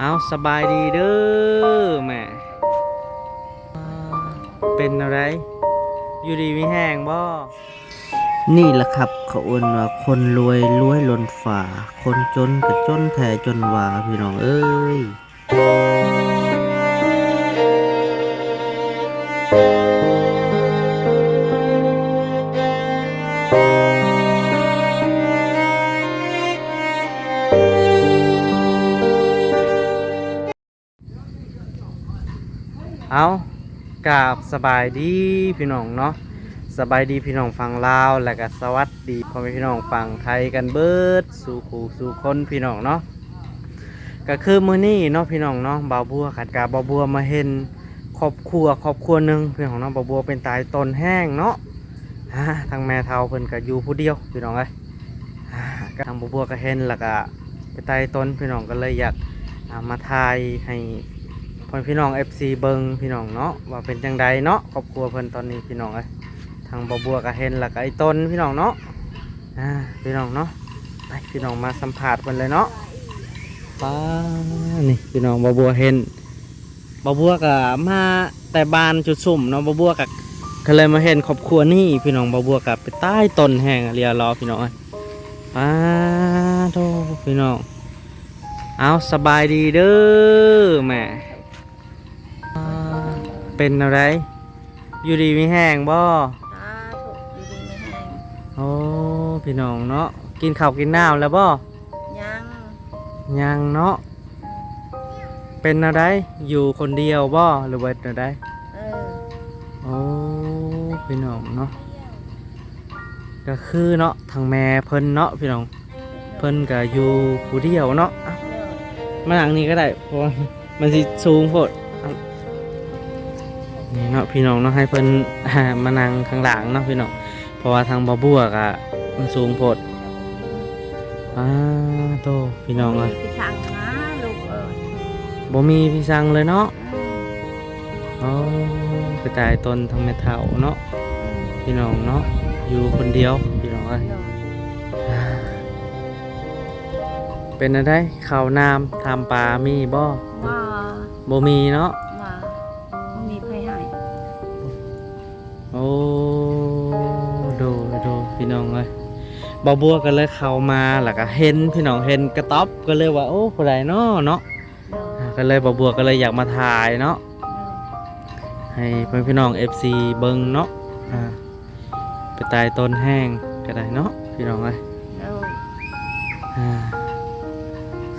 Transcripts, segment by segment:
ເອົາ ສະບາຍດີເດີແມ່. ເປັນແນວໃດ? ຢູ່ດີມີແຮງບໍ່? ນີ້ລະຄັບ ເຂົາເອີ້ນວ່າຄົນລວຍ ລວຍລົ້ນຟ້າ, ຄົນຈົນກໍຈົນແທ້ຈົນວ່າ ພີ່ນ້ອງເອີຍ. ເອົາ ກາບສະບາຍດີພີ່ນ້ອງເນາະ, ສະບາຍດີພີ່ນ້ອງຝັ່ງລາວ ແລະກະສະຫວັດດີພໍ່ແມ່ພີ່ນ້ອງຝັ່ງໄທກັນເບິດສູ່ຄູ່ສູ່ຄົນພີ່ນ້ອງເນາະ. ກະຄືມື້ນີ້ເນາະພີ່ນ້ອງເນາະ, ບ່າວບົວ ຄັນກະບ່າວບົວມາເຫັນຄອບຄົວ ຄອບຄົວໜຶ່ງພີ່ນ້ອງເນາະ, ບ່າວບົວເປັນຕາຍຕົນແຮງເນາະ. ອາ ທາງແມ່ເຖົ້າເພິ່ນກະຢູ່ຜູ້ດຽວພີ່ນ້ອງເອີຍ. ອາ ທາງບ່າວບົວກະເຫັນລະກະ ໄປໄຕ່ຕົນພີ່ນ້ອງ ກໍເລີຍຢາກ ອາ ມາຖ່າຍໃຫ້ພໍ່ແມ່ພີ່ນ້ອງ ເອັຟຊີ ເບິ່ງພີ່ນ້ອງເນາະ ວ່າເປັນຈັ່ງໃດເນາະ ຄອບຄົວເພິ່ນຕອນນີ້ພີ່ນ້ອງເອີຍ. ທາງບ່າວບົວກໍເຫັນແລ້ວກໍໄອ້ຕົນພີ່ນ້ອງເນາະ. ອາ ພີ່ນ້ອງເນາະ ໄປພີ່ນ້ອງມາສຳພາດເພິ່ນເລີຍເນາະ. ປ້າ ນີ້ພີ່ນ້ອງ ບ່າວບົວເຫັນ ບ່າວບົວກໍມາແຕ່ບ້ານຈຸດຊຸມເນາະ, ບ່າວບົວກໍ ກໍເລີຍມາເຫັນຄອບຄົວນີ້ພີ່ນ້ອງ. ບ່າວບົວກໍໄປຕາຍຕົນແຮງອີ່ຫຼີລະພີ່ນ້ອງເອີຍ. ປ້າໂທ້ ພີ່ນ້ອງ ເອົາ ສະບາຍດີເດີແມ່. ເປັນແນວໃດ? ຢູ່ດີມີແຮງບໍ່? ສາທຸ ຢູ່ດີມີແຮງ. ໂອ້ ພີ່ນ້ອງເນາະ ກິນເຂົ້າກິນນ້ຳແລ້ວບໍ່? ຍັງ ຍັງເນາະ. ເປັນແນວໃດ? ຢູ່ຄົນດຽວບໍ່ ຫຼືວ່າແນວໃດ? ເອີ ໂອ້ ພີ່ນ້ອງເນາະ ກໍຄືເນາະ ທາງແມ່ເພິ່ນເນາະ ພີ່ນ້ອງ ເພິ່ນກໍຢູ່ຜູ້ດຽວເນາະ. ມານັ່ງນີ້ກໍໄດ້ ເພາະວ່າມັນຊິສູງໂພດ. ນີ້ເນາະ ພີ່ນ້ອງເນາະ ໃຫ້ເພິ່ນມານັ່ງຂ້າງຫຼັງເນາະ ພີ່ນ້ອງ. ເພາະວ່າທາງບ່າວບົວກະມັນສູງໂພດ. ອ້າໂທ້ ພີ່ນ້ອງເອີຍ ບໍ່ມີທີ່ຊັ່ງນະລູກເອີຍ. ບໍ່ມີທີ່ຊັ່ງເລີຍເນາະ. ອືມ ໂອ້ ໄປຕາຍຕົນທາງແມ່ເຖົ້າເນາະ. ອືມ ພີ່ນ້ອງເນາະ ຢູ່ຄົນດຽວ ພີ່ນ້ອງເອີຍ. ໂດຍ ເປັນແນວໃດ? ເຂົ້ານ້ຳທຳປາມີບໍ່? ບໍ່ ບໍ່ມີເນາະ. ບໍ່ ບໍ່ມີໃຜໃຫ້. ໂອ້ ໂດຍ ໂດຍ ພີ່ນ້ອງເອີຍ. ບ່າວບົວກໍເລີຍເຂົ້າມາ ແລ້ວກໍເຫັນ ພີ່ນ້ອງ ເຫັນກະຕ໊ອບ ກໍເລີຍວ່າ ໂອ້ ຜູ້ໃດເນາະ ເນາະ. ໂດຍ ອ່າ ກໍເລີຍ ບ່າວບົວກໍເລີຍຢາກມາຖ່າຍເນາະ. ໂດຍ ໃຫ້ເພື່ອນພີ່ນ້ອງ ເອັຟຊີ ເບິ່ງເນາະ. ອ່າ ໄປຕາຍຕົນແຮງກໍໄດ້ເນາະ ພີ່ນ້ອງເອີຍ. ໂດຍ ອ່າ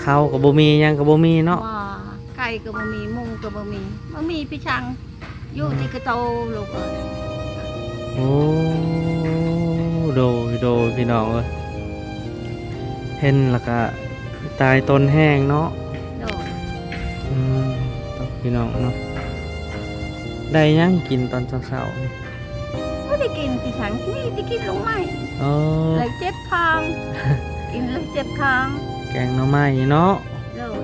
ເຂົ້າກໍບໍ່ມີ ຫຍັງກໍບໍ່ມີເນາະ. ບໍ່ ໄກ່ກໍບໍ່ມີ ໝູກໍບໍ່ມີ ບໍ່ມີທີ່ຊັ່ງ. ຢູ່ທີ່ກະໂຕລູກເອີຍ. ໂອ້ ໂດຍ ໂດຍ ພີ່ນ້ອງເອີຍ ເຫັນແລ້ວກະຕາຍຕົນແຮງເນາະ. ໂດຍ ອືມ ພີ່ນ້ອງເນາະ ໄດ້ຫຍັງກິນຕອນເຊົ້າໆນີ້? ບໍ່ໄດ້ກິນທີ່ສັງ ມີແຕ່ກິນລົງໄມ້. ເອີ ເລີຍເຈັບທ້ອງ ກິນເລີຍເຈັບທ້ອງ. ແກງໜໍ່ໄມ້ເນາະ. ໂດຍ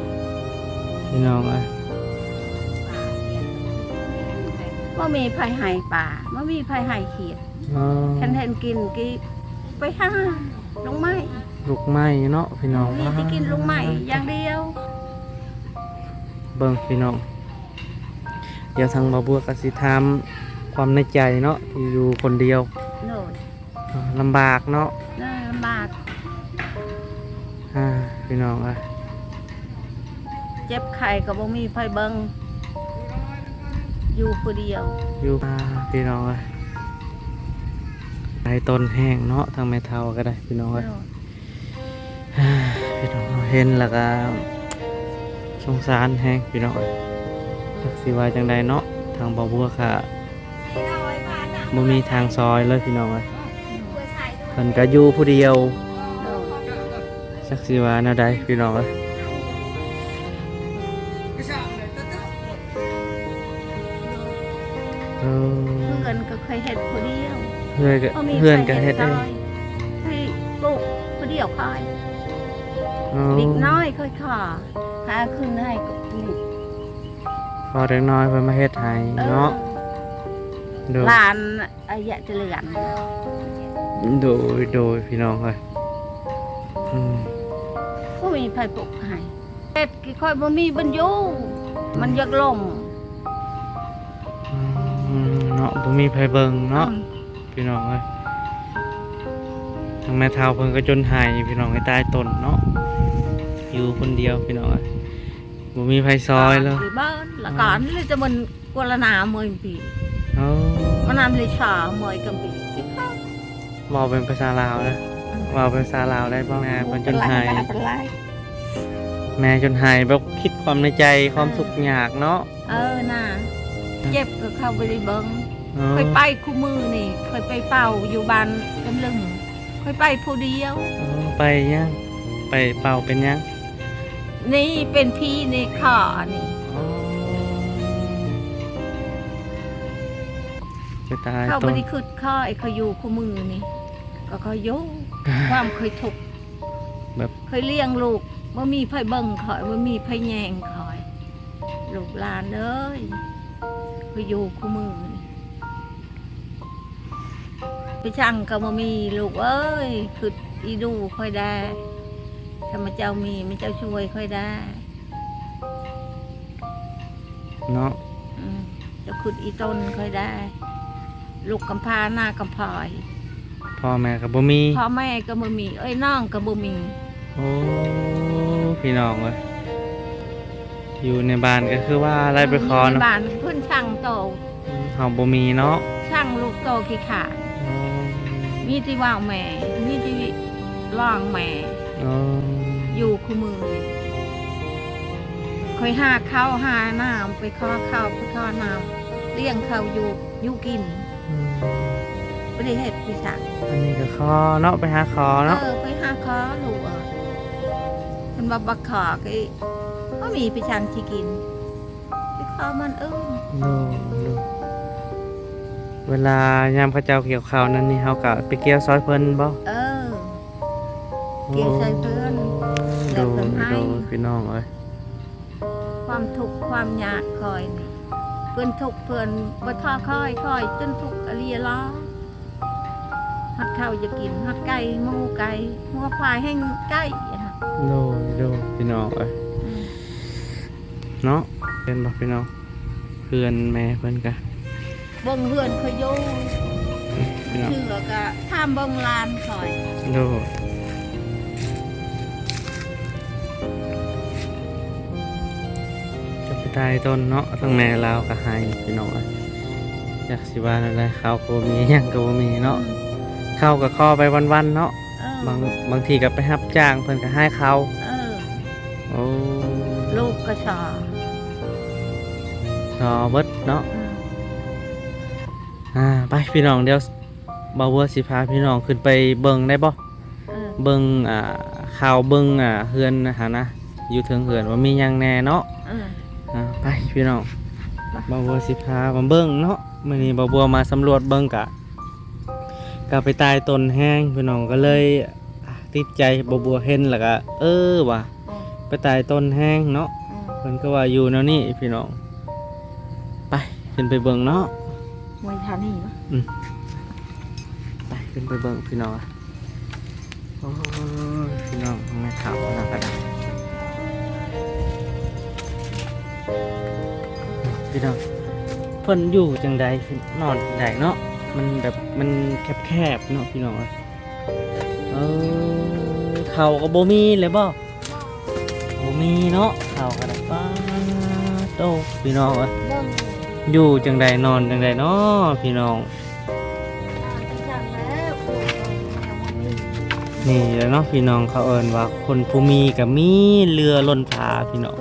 ພີ່ນ້ອງເອີຍ ບໍ່ມີໃຜໃຫ້ປາ ບໍ່ມີໃຜໃຫ້ຂຽດ. ອໍ ຄັນເຫັນກິນກີໄປຫາລົງໄມ້ ລົງໄມ້ເນາະ ພີ່ນ້ອງ ມີແຕ່ກິນລົງໄມ້ຢ່າງດຽວ. ເບິ່ງ ພີ່ນ້ອງ ດຽວທາງບ່າວບົວກໍຊິຖາມຄວາມໃນໃຈເນາະ ທີ່ຢູ່ຄົນດຽວ. ໂດຍ ລຳບາກເນາະ. ເອີ ລຳບາກ. ອ່າ ພີ່ນ້ອງເອີຍ ເຈັບໄຂ້ກໍບໍ່ມີໃຜເບິ່ງ ຢູ່ຜູ້ດຽວ ຢູ່ ອ່າ ພີ່ນ້ອງເອີຍ ຕາຍຕົນແຮງເນາະ ທາງແມ່ເຖົ້າກໍໄດ້ ພີ່ນ້ອງເອີຍ. ໂດຍ ພີ່ນ້ອງເນາະ ເຫັນແລ້ວກໍສົງສານແຮງ ພີ່ນ້ອງເອີຍ ຈັກຊິວ່າຈັ່ງໃດເນາະ. ທາງບ່າວບົວກະ ບໍ່ມີທາງຊ່ອຍເລີຍ ພີ່ນ້ອງເອີຍ ເພິ່ນກະຢູ່ຜູ້ດຽວ. ໂດຍ ຈັກຊິວ່າແນວໃດ ພີ່ນ້ອງເອີຍ. ເອີ ເຮືອນກໍເຄີຍເຮັດຜູ້ດຽວ ເຮືອນກໍ ບໍ່ມີ ເຮືອນກໍເຮັດເອງ ໃຜເຮັດຊ່ອຍ ໃຫ້ລູກຜູ້ດຽວຂ້ອຍ. ອໍ ເດັກນ້ອຍຂ້ອຍຂໍ ຫາຂຶ້ນໃຫ້ກໍກິນ ພໍເດັກນ້ອຍເພິ່ນມາເຮັດໃຫ້ເນາະ. ເອີ ໂດຍ ຫຼານອາຍະຈະເຫຼືອນ. ໂດຍ ໂດຍ ພີ່ນ້ອງເອີຍ ອືມ ບໍ່ມີໃຜປຸກໃຫ້. ເຮັດຄືຂ້ອຍບໍ່ມີບ່ອນຢູ່ ມັນຢາກລົງ ອືມ ເນາະ ບໍ່ມີໃຜເບິ່ງເນາະ ອືມ ພີ່ນ້ອງເອີຍ. ທາງແມ່ເຖົ້າເພິ່ນກໍຈົນໄຫ້ ພີ່ນ້ອງເອີຍ ຕາຍຕົນເນາະ ຢູ່ຄົນດຽວ ພີ່ນ້ອງເອີຍ ບໍ່ມີໃຜຊ່ອຍເລີຍ ທີ່ບ້ານລະການ ອືມ ເລີຍຈະມັນ ກວລະນາເມືອງພີ້ ໂອ້ ມານຳລິຊາເມືອງກຳປີ ເວົ້າເປັນພາສາລາວເດີ ອືມ ເວົ້າເປັນພາສາລາວໄດ້ບໍ່? ແມ່ເພິ່ນຈົນໄຫ້ ບໍ່ເປັນໄລ ບໍ່ເປັນໄລ ແມ່ຈົນໄຫ້ ແບບຄິດຄວາມໃນໃຈ ເອີ ຄວາມທຸກຍາກເນາະ ເອີ ນາ ເຈັບກໍເຂົາບໍ່ໄດ້ເບິ່ງ ເອີ ຂ້ອຍໄປຄູ່ມື້ນີ້ ຂ້ອຍໄປເຝົ້າຢູ່ບ້ານກຳລຶງ ຂ້ອຍໄປຜູ້ດຽວ ເອີ ໄປຫຍັງ? ໄປເຝົ້າເປັນຫຍັງ? ນີ້ເປັນຜີໃນຄໍນີ້ ອໍ ເຂົາບໍ່ໄດ້ຄຶດຂ້ອຍ ຂ້ອຍຢູ່ຄູ່ມື້ນີ້ ກໍຂ້ອຍຢູ່ ຄວາມຂ້ອຍທຸກ ແບບຂ້ອຍລ້ຽງລູກ ບໍ່ມີໃຜເບິ່ງຂ້ອຍ ບໍ່ມີໃຜແຍງຂ້ອຍ ລູກຫຼານເອີຍ ຂ້ອຍຢູ່ຄູ່ມື້ນີ້. ໄປຊ່າງກໍບໍ່ມີ ລູກເອີຍ ຄຶດອີດູຂ້ອຍແດ່ ຖ້າມະເຈົ້າມີ ມະເຈົ້າຊ່ວຍຂ້ອຍແດ່ ເນາະ ອືມ ເຈົ້າຄຶດອີຕົນຂ້ອຍແດ່ ລູກກຳພ້າໜ້າກຳພອຍ ພໍ່ແມ່ກໍບໍ່ມີ ພໍ່ແມ່ກໍບໍ່ມີ ເອີຍ ນ້ອງກໍບໍ່ມີ ໂອ້ ພີ່ນ້ອງເອີຍ ຢູ່ໃນບ້ານກໍຄືວ່າໄລ່ໄປຂໍ ຢູ່ໃນບ້ານເພິ່ນຊ່າງໂຕ ເຮົາບໍ່ມີເນາະ ຊ່າງລູກໂຕຂີ້ຂາດ ໂອ້ ມີແຕ່ເວົ້າແມ່ ມີແຕ່ຮ້ອງແມ່ ໂອ້ ຢູ່ຄູ່ມື້ນີ້ ຂ້ອຍຫາເຂົ້າຫານ້ຳ ໄປຂໍເຂົ້າໄປຂໍນ້ຳ ລ້ຽງເຂົາຢູ່ ຢູ່ກິນ ອືມ ບໍ່ໄດ້ເຮັດໄປຊ່າງ ອັນນີ້ກໍຂໍເນາະ ໄປຫາຂໍເນາະ ເອີ ໄປຫາຂໍລູກເອີຍ ເພິ່ນວ່າບັກຂໍກໍບໍ່ມີໄປຊ່າງຊິກິນ ໄປຂໍມັນອື່ນ ໂດຍ ໂດຍ ເວລາຍາມເຂົາເຈົ້າກ່ຽວເຂົ້ານັ້ນນີ້ ເຮົາກໍໄປກ່ຽວຊ່ອຍເພິ່ນບໍ່? ເອີ ກ່ຽວຊ່ອຍເພິ່ນ ໂອ້ ແລ້ວເພິ່ນໃຫ້ ໂດຍ ໂດຍ ພີ່ນ້ອງເອີຍ ຄວາມທຸກຄວາມຍາກຂ້ອຍນີ້ ເພິ່ນທຸກເພິ່ນບໍ່ທໍ້ຂ້ອຍ ຂ້ອຍຈົນທຸກອະລີລາ ຮອດເຂົ້າຢາກກິນ ຮອດໄກ່ໝູໄກ່ງົວຄວາຍແຮ່ງໄກ່ ໂດຍ ໂດຍ ພີ່ນ້ອງເອີຍ ອືມ ເນາະ ເຫັນບໍ່ພີ່ນ້ອງ ເຮືອນແມ່ເພິ່ນກະ ເບິ່ງເຮືອນຂ້ອຍຢູ່ ພີ່ນ້ອງ ເທື່ອກະຖາມເບິ່ງຫຼານຂ້ອຍ ໂດຍ ຈັກໄປຕາຍຕົນເນາະ ທາງແມ່ລາວກໍໄຫ້ ພີ່ນ້ອງເອີຍ ຈັກຊິວ່າແນວໃດ ເຂົ້າກໍບໍ່ມີ ຫຍັງກໍບໍ່ມີເນາະ ອືມ ເຂົ້າກໍຂໍໄປວັນໆເນາະ ເອີ ບາງ ບາງທີກໍໄປຮັບຈ້າງເພິ່ນກໍໃຫ້ເຂົ້າ ເອີ ໂອ້ ລູກກໍຊໍ ຊໍເບິດເນາະ ອືມ ອ່າ ໄປພີ່ນ້ອງ ດຽວບ່າວບົວຊິພາພີ່ນ້ອງຂຶ້ນໄປເບິ່ງໄດ້ບໍ່? ເອີ ເບິ່ງ ອ່າ ຂ່າວເບິ່ງ ອ່າ ເຮືອນຫັ້ນນະ ຢູ່ເທິງເຮືອນວ່າມີຫຍັງແດ່ເນາະ ເອີ ອ່າ ໄປພີ່ນ້ອງ ໄປ ບ່າວບົວຊິພາມາເບິ່ງເນາະ ມື້ນີ້ບ່າວບົວມາສຳຫຼວດເບິ່ງກະ ກະໄປຕາຍຕົນແຮງ ພີ່ນ້ອງກໍເລີຍ ອ່າ ຕິດໃຈ ບ່າວບົວເຫັນແລ້ວກະ ເອີ ວ່າ ອືມ ໄປຕາຍຕົ້ນແຮງເນາະ ອືມ ເພິ່ນກໍວ່າຢູ່ແນວນີ້ພີ່ນ້ອງ ໄປ ຂຶ້ນໄປເບິ່ງເນາະ ມວຍທານີເນາະ ອືມ ໄປ ຂຶ້ນໄປເບິ່ງພີ່ນ້ອງ ໂອ້ຍ ພີ່ນ້ອງ ແມ່ເຖົ້ານຳກັນ ພີ່ນ້ອງ ເພິ່ນຢູ່ຈັ່ງໃດ ນອນຈັ່ງໃດເນາະ ມັນແບບ ມັນແຄບໆເນາະ ພີ່ນ້ອງເອີຍ. ເອີ ເຂົ້າກໍບໍ່ມີເລີຍບໍ່? ບໍ່ມີເນາະ ເຂົ້າກໍໄດ້ ປາໂຕ ພີ່ນ້ອງເອີຍ ເບິ່ງ ຢູ່ຈັ່ງໃດນອນຈັ່ງໃດເນາະ ພີ່ນ້ອງ ນອນຈັ່ງຊັ້ນແຫຼະ ນີ້ແຫຼະເນາະ ພີ່ນ້ອງ ເຂົາເອີ້ນວ່າຄົນຜູ້ມີກໍມີເຫຼືອລົ້ນຜ້າ ພີ່ນ້ອງ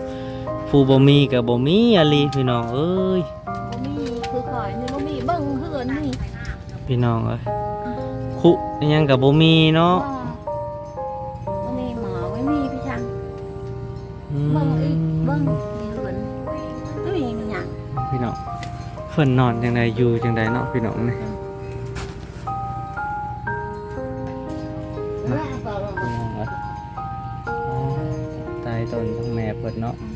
ຜູ້ບໍ່ມີກໍບໍ່ມີອີ່ຫຼີ ພີ່ນ້ອງເອີຍ. ບໍ່ມີຄືຂ້ອຍນີ້ ບໍ່ມີ ເບິ່ງເຮືອນນີ້ ພີ່ນ້ອງເອີຍ ຄຸອີ່ຫຍັງກໍບໍ່ມີເນາະ ບໍ່ ບໍ່ມີໝໍ ບໍ່ມີພິສັງ ອືມ ເບິ່ງອີກ ເບິ່ງໃນເຮືອນ ບໍ່ມີອີ່ຫຍັງ ພີ່ນ້ອງ ເພິ່ນນອນຈັ່ງໃດ ຢູ່ຈັ່ງໃດເນາະ ພີ່ນ້ອງນີ້ ອືມ ພີ່ນ້ອງເອີຍ ຕາຍຕົນທັງແມ່ເພິ່ນເນາະ ອືມ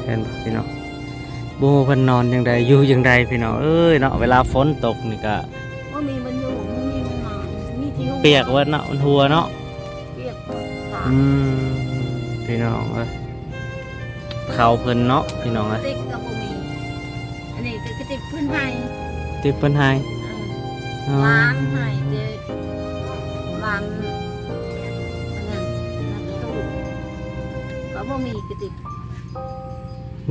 ເຫັນບໍ່ພີ່ນ້ອງ ບໍ່ຮູ້ເພິ່ນນອນຈັ່ງໃດ ຢູ່ຈັ່ງໃດ ພີ່ນ້ອງເອີຍເນາະ ເວລາຝົນຕົກນີ້ກະ ບໍ່ມີບ່ອນຢູ່ ບໍ່ມີບ່ອນນອນ ປຽກເບິດເນາະ ມັນຮົ່ວເນາະ ປຽກໝົດ ອືມ ພີ່ນ້ອງເອີຍ ເຂົ້າເພິ່ນເນາະ ພີ່ນ້ອງເອີຍ ກະຕິກກໍບໍ່ມີ ອັນນີ້ກໍກະຕິກເພິ່ນໃຫ້ ກະຕິກເພິ່ນໃຫ້ ເອີ ອໍ ວາງໃຫ້ແຕ່ວາງ ອັນນັ້ນ ນ້ຳຕູ້ກໍບໍ່ມີກະຕິກ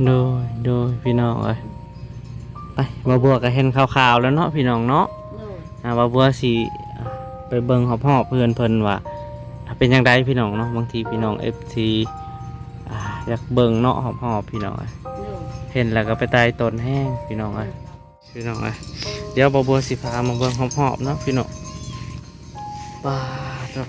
ໂດຍ ໂດຍ ພີ່ນ້ອງເອີຍ ໄປ ບ່າວບົວກໍເຫັນຂ່າວໆແລ້ວເນາະ ພີ່ນ້ອງເນາະ ໂດຍ ອ່າ ບ່າວບົວຊິໄປເບິ່ງຮອບໆເຮືອນເພິ່ນວ່າເປັນຈັ່ງໃດ ພີ່ນ້ອງເນາະ ບາງທີພີ່ນ້ອງເອັຟຊີ ອ່າ ຢາກເບິ່ງເນາະ ຮອບໆ ພີ່ນ້ອງເອີຍ ໂດຍ ເຫັນແລ້ວກໍໄປຕາຍຕົນແຮງ ພີ່ນ້ອງເອີຍ ໂດຍ ພີ່ນ້ອງເອີຍ ດຽວບ່າວບົວຊິພາມາເບິ່ງຮອບໆເນາະ ພີ່ນ້ອງ ປາດໂທ້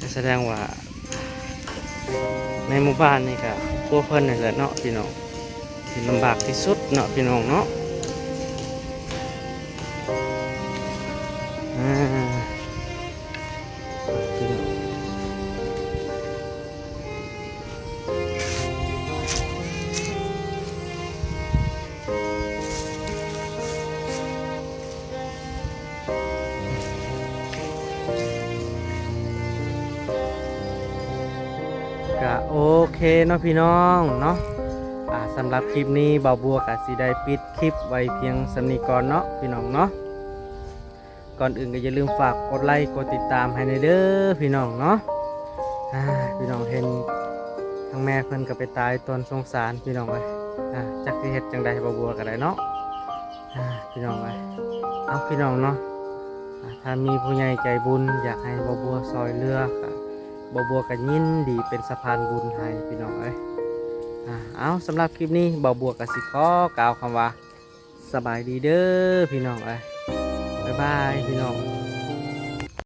ກໍສະແດງວ່າໃນໝູ່ບ້ານນີ້ກໍຄົວເພິ່ນນີ້ແຫຼະເນາະ ພີ່ນ້ອງ ທີ່ລຳບາກທີ່ສຸດເນາະ ພີ່ນ້ອງເນາະ ອ່າ ພີ່ນ້ອງ ກະໂອເຄເນາະ ພີ່ນ້ອງເນາະ ອ່າ ສຳລັບຄລິບນີ້ ບ່າວບົວກະຊິໄດ້ປິດຄລິບໄວ້ພຽງສ່ຳນີ້ກ່ອນເນາະ ພີ່ນ້ອງເນາະ. ກ່ອນອື່ນກໍຢ່າລືມຝາກກົດໄລກົດຕິດຕາມໃຫ້ແດ່ເດີພີ່ນ້ອງເນາະ ອ່າ ພີ່ນ້ອງເຫັນທາງແມ່ເພິ່ນກໍໄປຕາຍຕົນ ສົງສານພີ່ນ້ອງເອີຍ ອ່າ ຈັກຊິເຮັດຈັ່ງໃດ ບ່າວບົວກໍໄດ້ເນາະ ອ່າ ພີ່ນ້ອງເອີຍ ເອົາ ພີ່ນ້ອງເນາະ ອ່າ ຖ້າມີຜູ້ໃຫຍ່ໃຈບຸນຢາກໃຫ້ບ່າວບົວຊ່ອຍເຫຼືອ ກໍບ່າວບົວກໍຍິນດີເປັນສະພານບຸນໃຫ້ພີ່ນ້ອງເອີຍ ອ່າ ເອົາ ສຳລັບຄລິບນີ້ ບ່າວບົວກໍຊິຂໍກ່າວຄຳວ່າ ສະບາຍດີເດີພີ່ນ້ອງເອີຍ ບາຍບາຍພີ່ນ້ອງ.